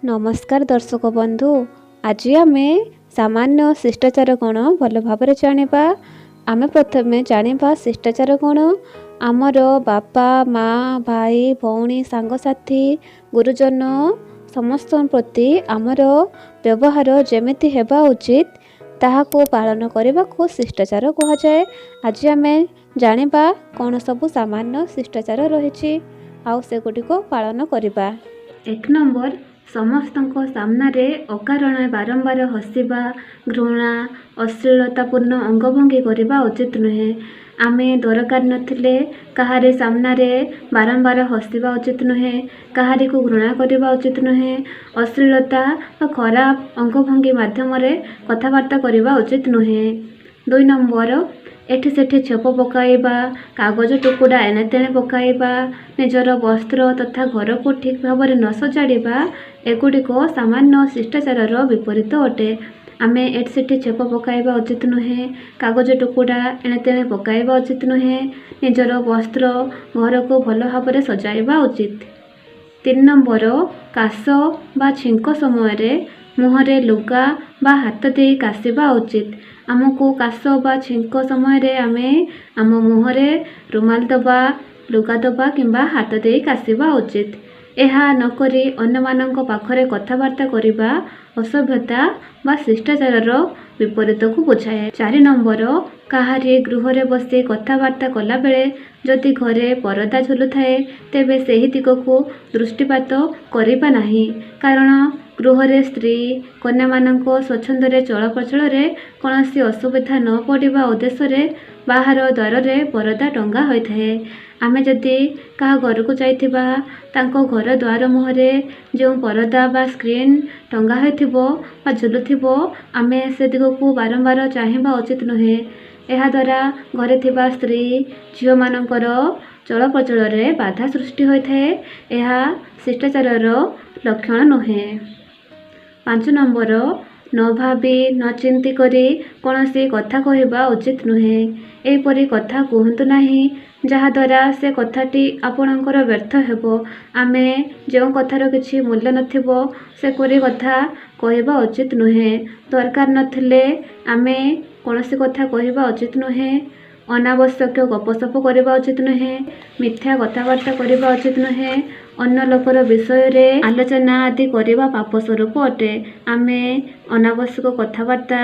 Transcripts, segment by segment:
ନମସ୍କାର ଦର୍ଶକ ବନ୍ଧୁ, ଆଜି ଆମେ ସାମାନ୍ୟ ଶିଷ୍ଟାଚାର କ'ଣ ଭଲ ଭାବରେ ଜାଣିବା। ଆମେ ପ୍ରଥମେ ଜାଣିବା ଶିଷ୍ଟାଚାର କ'ଣ। ଆମର ବାପା, ମା, ଭାଇ, ଭଉଣୀ, ସାଙ୍ଗସାଥି, ଗୁରୁଜନ ସମସ୍ତଙ୍କ ପ୍ରତି ଆମର ବ୍ୟବହାର ଯେମିତି ହେବା ଉଚିତ, ତାହାକୁ ପାଳନ କରିବାକୁ ଶିଷ୍ଟାଚାର କୁହାଯାଏ। ଆଜି ଆମେ ଜାଣିବା କ'ଣ ସବୁ ସାମାନ୍ୟ ଶିଷ୍ଟାଚାର ରହିଛି ଆଉ ସେଗୁଡ଼ିକ ପାଳନ କରିବା। 1 ନମ୍ବର, ସମସ୍ତଙ୍କ ସାମ୍ନାରେ ଅକାରଣେ ବାରମ୍ବାର ହସିବା, ଘୃଣା, ଅଶ୍ଳୀଳତାପୂର୍ଣ୍ଣ ଅଙ୍ଗଭଙ୍ଗୀ କରିବା ଉଚିତ ନୁହେଁ। ଆମେ ଦରକାର ନଥିଲେ କାହାରି ସାମ୍ନାରେ ବାରମ୍ବାର ହସିବା ଉଚିତ ନୁହେଁ, କାହାରିକୁ ଘୃଣା କରିବା ଉଚିତ ନୁହେଁ, ଅଶ୍ଳୀଳତା ବା ଖରାପ ଅଙ୍ଗଭଙ୍ଗୀ ମାଧ୍ୟମରେ କଥାବାର୍ତ୍ତା କରିବା ଉଚିତ ନୁହେଁ। 2 ନମ୍ବର, ଏଠି ସେଠି ଛେପ ପକାଇବା, କାଗଜ ଟୁକୁଡ଼ା ଏଣେ ତେଣେ ପକାଇବା, ନିଜର ବସ୍ତ୍ର ତଥା ଘରକୁ ଠିକ୍ ଭାବରେ ନ ସଜାଡ଼ିବା, ଏଗୁଡ଼ିକ ସାମାନ୍ୟ ଶିଷ୍ଟାଚାରର ବିପରୀତ ଅଟେ। ଆମେ ଏଠି ସେଠି ଛେପ ପକାଇବା ଉଚିତ ନୁହେଁ, କାଗଜ ଟୁକୁଡ଼ା ଏଣେ ତେଣେ ପକାଇବା ଉଚିତ ନୁହେଁ, ନିଜର ବସ୍ତ୍ର ଘରକୁ ଭଲ ଭାବରେ ସଜାଇବା ଉଚିତ। 3 ନମ୍ବର, କାଶ ବା ଛିଙ୍କ ସମୟରେ ମୁହଁରେ ଲୁଗା ବା ହାତ ଦେଇ କାଶିବା ଉଚିତ। ଆମକୁ କାଶ ବା ଛିଙ୍କ ସମୟରେ ଆମେ ଆମ ମୁହଁରେ ରୁମାଲ ଦେବା, ଲୁଗା ଦେବା କିମ୍ବା ହାତ ଦେଇ କାଶିବା ଉଚିତ। ଏହା ନକରି ଅନ୍ୟମାନଙ୍କ ପାଖରେ କଥାବାର୍ତ୍ତା କରିବା ଅସଭ୍ୟତା ବା ଶିଷ୍ଟାଚାରର ବିପରୀତକୁ ବୁଝାଏ। 4 ନମ୍ବର, କାହାରି ଗୃହରେ ବସି କଥାବାର୍ତ୍ତା କଲାବେଳେ ଯଦି ଘରେ ପରଦା ଝୁଲୁଥାଏ, ତେବେ ସେହି ଦିଗକୁ ଦୃଷ୍ଟିପାତ କରିବା ନାହିଁ। କାରଣ ଗୃହରେ ସ୍ତ୍ରୀ କନ୍ୟାମାନଙ୍କ ସ୍ୱଚ୍ଛନ୍ଦରେ ଚଳପ୍ରଚଳରେ କୌଣସି ଅସୁବିଧା ନ ପଡ଼ିବା ଉଦ୍ଦେଶ୍ୟରେ ବାହାର ଦ୍ୱାରରେ ପରଦା ଟଙ୍ଗା ହୋଇଥାଏ। ଆମେ ଯଦି କାହା ଘରକୁ ଯାଇଥିବା, ତାଙ୍କ ଘର ଦ୍ୱାର ମୁହଁରେ ଯେଉଁ ପରଦା ବା ସ୍କ୍ରିନ୍ ଟଙ୍ଗା ହୋଇଥିବ ବା ଝୁଲୁଥିବ, ଆମେ ସେ ଦିଗକୁ ବାରମ୍ବାର ଚାହିଁବା ଉଚିତ ନୁହେଁ। ଏହାଦ୍ୱାରା ଘରେ ଥିବା ସ୍ତ୍ରୀ ଝିଅମାନଙ୍କର ଚଳପ୍ରଚଳରେ ବାଧା ସୃଷ୍ଟି ହୋଇଥାଏ। ଏହା ଶିଷ୍ଟାଚାରର ଲକ୍ଷଣ ନୁହେଁ। 5 ନମ୍ବର, ନ ଭାବି ନ ଚିନ୍ତି କରି କୌଣସି କଥା କହିବା ଉଚିତ ନୁହେଁ। ଏହିପରି କଥା କୁହନ୍ତୁ ନାହିଁ ଯାହାଦ୍ୱାରା ସେ କଥାଟି ଆପଣଙ୍କର ବ୍ୟର୍ଥ ହେବ। ଆମେ ଯେଉଁ କଥାର କିଛି ମୂଲ୍ୟ ନଥିବ, ସେପରି କଥା କହିବା ଉଚିତ ନୁହେଁ। ଦରକାର ନଥିଲେ ଆମେ କୌଣସି କଥା କହିବା ଉଚିତ ନୁହେଁ। ଅନାବଶ୍ୟକ ଗପସପ କରିବା ଉଚିତ ନୁହେଁ। ମିଥ୍ୟା କଥାବାର୍ତ୍ତା କରିବା ଉଚିତ ନୁହେଁ। ଅନ୍ୟ ଲୋକର ବିଷୟରେ ଆଲୋଚନା ଆଦି କରିବା ପାପ ସ୍ୱରୂପ ଅଟେ। ଆମେ ଅନାବଶ୍ୟକ କଥାବାର୍ତ୍ତା,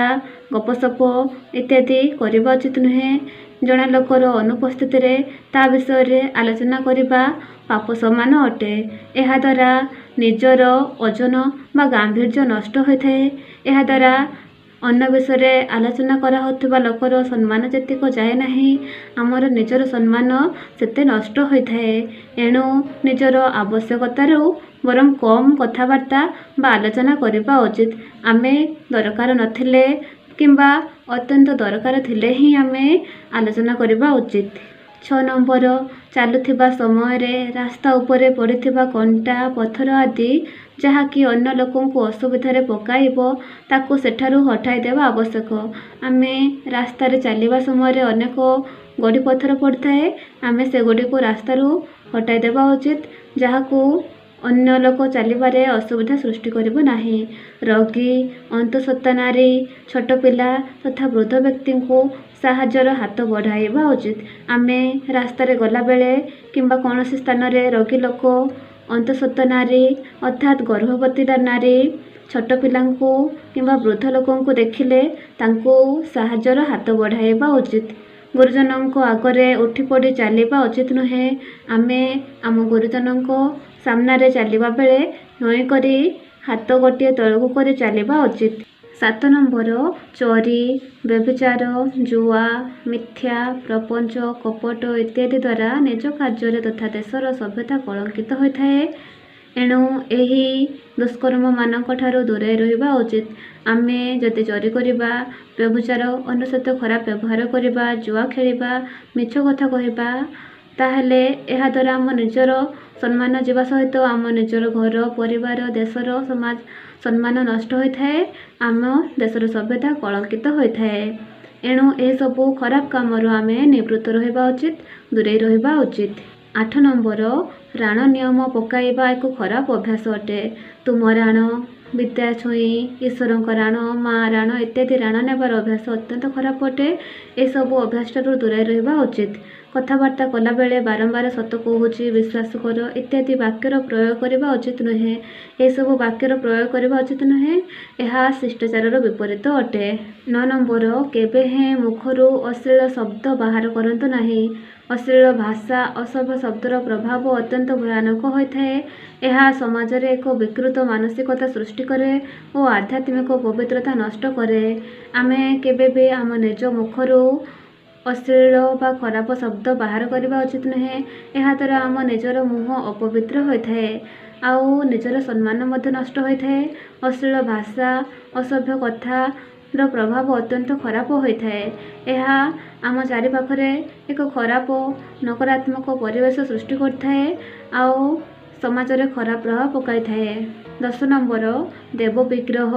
ଗପସପ ଇତ୍ୟାଦି କରିବା ଉଚିତ ନୁହେଁ। ଜଣେ ଲୋକର ଅନୁପସ୍ଥିତିରେ ତା ବିଷୟରେ ଆଲୋଚନା କରିବା ପାପ ସମାନ ଅଟେ। ଏହାଦ୍ୱାରା ନିଜର ଓଜନ ବା ଗାମ୍ଭୀର୍ଯ୍ୟ ନଷ୍ଟ ହୋଇଥାଏ। ଏହାଦ୍ୱାରା ଅନ୍ୟ ବିଷୟରେ ଆଲୋଚନା କରାହେଉଥିବା ଲୋକର ସମ୍ମାନ ଯେତିକ ଯାଏ ନାହିଁ, ଆମର ନିଜର ସମ୍ମାନ ସେତେ ନଷ୍ଟ ହୋଇଥାଏ। ଏଣୁ ନିଜର ଆବଶ୍ୟକତାରୁ ବରଂ କମ୍ କଥାବାର୍ତ୍ତା ବା ଆଲୋଚନା କରିବା ଉଚିତ। ଆମେ ଦରକାର ନଥିଲେ କିମ୍ବା ଅତ୍ୟନ୍ତ ଦରକାର ଥିଲେ ହିଁ ଆମେ ଆଲୋଚନା କରିବା ଉଚିତ। 6 ନମ୍ବର, ଚାଲୁଥିବା ସମୟରେ ରାସ୍ତା ଉପରେ ପଡ଼ିଥିବା କଣ୍ଟା, ପଥର ଆଦି ଯାହାକି ଅନ୍ୟ ଲୋକଙ୍କୁ ଅସୁବିଧାରେ ପକାଇବ, ତାକୁ ସେଠାରୁ ହଟାଇ ଦେବା ଆବଶ୍ୟକ। ଆମେ ରାସ୍ତାରେ ଚାଲିବା ସମୟରେ ଅନେକ ଗୋଡ଼ି ପଥର ପଡ଼ିଥାଏ, ଆମେ ସେଗୁଡ଼ିକୁ ରାସ୍ତାରୁ ହଟାଇ ଦେବା ଉଚିତ, ଯାହାକୁ ଅନ୍ୟ ଲୋକ ଚାଲିବାରେ ଅସୁବିଧା ସୃଷ୍ଟି କରିବ ନାହିଁ। ରୋଗୀ, ଅନ୍ତଃସତ୍ତ୍ୱା ନାରୀ, ଛୋଟ ପିଲା ତଥା ବୃଦ୍ଧ ବ୍ୟକ୍ତିଙ୍କୁ ସାହାଯ୍ୟର ହାତ ବଢ଼ାଇବା ଉଚିତ। ଆମେ ରାସ୍ତାରେ ଗଲାବେଳେ କିମ୍ବା କୌଣସି ସ୍ଥାନରେ ରୋଗୀ ଲୋକ, ଅନ୍ତଃସତ୍ତ୍ୱା ନାରୀ ଅର୍ଥାତ୍ ଗର୍ଭବତୀ ନାରୀ, ଛୋଟ ପିଲାଙ୍କୁ କିମ୍ବା ବୃଦ୍ଧ ଲୋକଙ୍କୁ ଦେଖିଲେ ତାଙ୍କୁ ସାହାଯ୍ୟର ହାତ ବଢ଼ାଇବା ଉଚିତ। ଗୁରୁଜନଙ୍କ ଆଗରେ ଉଠି ପଡ଼ି ଚାଲିବା ଉଚିତ ନୁହେଁ। ଆମେ ଆମ ଗୁରୁଜନଙ୍କ ସାମ୍ନାରେ ଚାଲିବା ବେଳେ ନଇଁ କରି ହାତ ଗୋଟିଏ ତଳକୁ କରି ଚାଲିବା ଉଚିତ। 7 ନମ୍ବର, ଚୋରି, ବ୍ୟଭିଚାର, ଜୁଆ, ମିଥ୍ୟା, ପ୍ରପଞ୍ଚ, କପଟ ଇତ୍ୟାଦି ଦ୍ୱାରା ନିଜ କାର୍ଯ୍ୟରେ ତଥା ଦେଶର ସଭ୍ୟତା କଳଙ୍କିତ ହୋଇଥାଏ। ଏଣୁ ଏହି ଦୁଷ୍କର୍ମମାନଙ୍କ ଠାରୁ ଦୂରେଇ ରହିବା ଉଚିତ। ଆମେ ଯଦି ଚୋରି କରିବା, ବ୍ୟଭିଚାର, ଅନ୍ୟ ସହିତ ଖରାପ ବ୍ୟବହାର କରିବା, ଜୁଆ ଖେଳିବା, ମିଛ କଥା କହିବା, ତାହେଲେ ଏହାଦ୍ୱାରା ଆମ ନିଜର ସମ୍ମାନ ଯିବା ସହିତ ଆମ ନିଜର ଘର, ପରିବାର, ଦେଶର ସମାଜ ସମ୍ମାନ ନଷ୍ଟ ହୋଇଥାଏ। ଆମ ଦେଶର ସଭ୍ୟତା କଳଙ୍କିତ ହୋଇଥାଏ। ଏଣୁ ଏସବୁ ଖରାପ କାମରୁ ଆମେ ନିବୃତ୍ତ ରହିବା ଉଚିତ, ଦୂରେଇ ରହିବା ଉଚିତ। 8 ନମ୍ବର, ରାଣ ନିୟମ ପକାଇବା ଏକ ଖରାପ ଅଭ୍ୟାସ ଅଟେ। ତୁମ ରାଣ, ବିଦ୍ୟା ଛୁଇଁ, ଈଶ୍ୱରଙ୍କ ରାଣ, ମା ରାଣ ଇତ୍ୟାଦି ରାଣ ନେବାର ଅଭ୍ୟାସ ଅତ୍ୟନ୍ତ ଖରାପ ଅଟେ। ଏସବୁ ଅଭ୍ୟାସଠାରୁ ଦୂରେଇ ରହିବା ଉଚିତ। କଥାବାର୍ତ୍ତା କଲାବେଳେ ବାରମ୍ବାର ସତ କହୁଛି, ବିଶ୍ୱାସ କର ଇତ୍ୟାଦି ବାକ୍ୟର ପ୍ରୟୋଗ କରିବା ଉଚିତ ନୁହେଁ। ଏସବୁ ବାକ୍ୟର ପ୍ରୟୋଗ କରିବା ଉଚିତ ନୁହେଁ, ଏହା ଶିଷ୍ଟାଚାରର ବିପରୀତ ଅଟେ। 9 ନମ୍ବର, କେବେ ହେଁ ମୁଖରୁ ଅଶ୍ଳୀଳ ଶବ୍ଦ ବାହାର କରନ୍ତୁ ନାହିଁ। ଅଶ୍ଳୀଳ ଭାଷା, ଅସଭ୍ୟ ଶବ୍ଦର ପ୍ରଭାବ ଅତ୍ୟନ୍ତ ଭୟାନକ ହୋଇଥାଏ। ଏହା ସମାଜରେ ଏକ ବିକୃତ ମାନସିକତା ସୃଷ୍ଟି କରେ ଓ ଆଧ୍ୟାତ୍ମିକ ପବିତ୍ରତା ନଷ୍ଟ କରେ। ଆମେ କେବେ ବି ଆମ ନିଜ ମୁଖରୁ ଅଶ୍ଳୀଳ ବା ଖରାପ ଶବ୍ଦ ବାହାର କରିବା ଉଚିତ ନୁହେଁ। ଏହାଦ୍ୱାରା ଆମ ନିଜର ମୁହଁ ଅପବିତ୍ର ହୋଇଥାଏ ଆଉ ନିଜର ସମ୍ମାନ ମଧ୍ୟ ନଷ୍ଟ ହୋଇଥାଏ। ଅଶ୍ଳୀଳ ଭାଷା, ଅସଭ୍ୟ କଥାର ପ୍ରଭାବ ଅତ୍ୟନ୍ତ ଖରାପ ହୋଇଥାଏ। ଏହା ଆମ ଚାରିପାଖରେ ଏକ ଖରାପ ନକାରାତ୍ମକ ପରିବେଶ ସୃଷ୍ଟି କରିଥାଏ ଆଉ ସମାଜରେ ଖରାପ ପ୍ରଭାବ ପକାଇଥାଏ। 10 ନମ୍ବର, ଦେବ ବିଗ୍ରହ,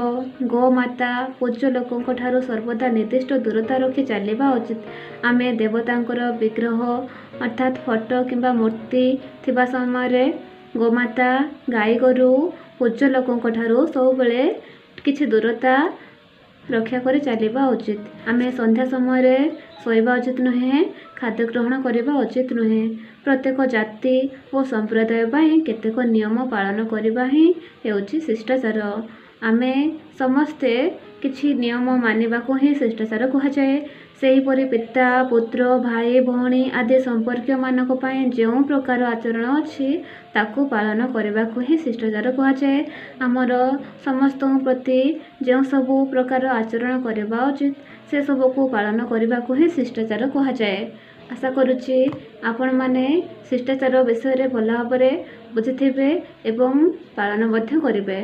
ଗୋମାତା, ପୂଜ୍ୟ ଲୋକଙ୍କ ଠାରୁ ସର୍ବଦା ନିର୍ଦ୍ଦିଷ୍ଟ ଦୂରତା ରଖି ଚାଲିବା ଉଚିତ। ଆମେ ଦେବତାଙ୍କର ବିଗ୍ରହ ଅର୍ଥାତ୍ ଫଟୋ କିମ୍ବା ମୂର୍ତ୍ତି ଥିବା ସମୟରେ ଗୋମାତା, ଗାଈ ଗୋରୁ, ପୂଜ୍ୟ ଲୋକଙ୍କ ଠାରୁ ସବୁବେଳେ କିଛି ଦୂରତା ରକ୍ଷା କରି ଚାଲିବା ଉଚିତ। ଆମେ ସନ୍ଧ୍ୟା ସମୟରେ ଶୋଇବା ଉଚିତ ନୁହେଁ, ଖାଦ୍ୟ ଗ୍ରହଣ କରିବା ଉଚିତ ନୁହେଁ। ପ୍ରତ୍ୟେକ ଜାତି ଓ ସମ୍ପ୍ରଦାୟ ପାଇଁ କେତେକ ନିୟମ ପାଳନ କରିବା ହିଁ ହେଉଛି ଶିଷ୍ଟାଚାର। ଆମେ ସମସ୍ତେ କିଛି ନିୟମ ମାନିବାକୁ ହିଁ ଶିଷ୍ଟାଚାର କୁହାଯାଏ। ସେହିପରି ପିତା, ପୁତ୍ର, ଭାଇ, ଭଉଣୀ ଆଦି ସମ୍ପର୍କୀୟମାନଙ୍କ ପାଇଁ ଯେଉଁ ପ୍ରକାର ଆଚରଣ ଅଛି, ତାକୁ ପାଳନ କରିବାକୁ ହିଁ ଶିଷ୍ଟାଚାର କୁହାଯାଏ। ଆମର ସମସ୍ତଙ୍କ ପ୍ରତି ଯେଉଁ ସବୁ ପ୍ରକାର ଆଚରଣ କରିବା ଉଚିତ, ସେସବୁକୁ ପାଳନ କରିବାକୁ ହିଁ ଶିଷ୍ଟାଚାର କୁହାଯାଏ। ଆଶା କରୁଛି ଆପଣମାନେ ଶିଷ୍ଟାଚାର ବିଷୟରେ ଭଲ ଭାବରେ ବୁଝିଥିବେ ଏବଂ ପାଳନ ମଧ୍ୟ କରିବେ।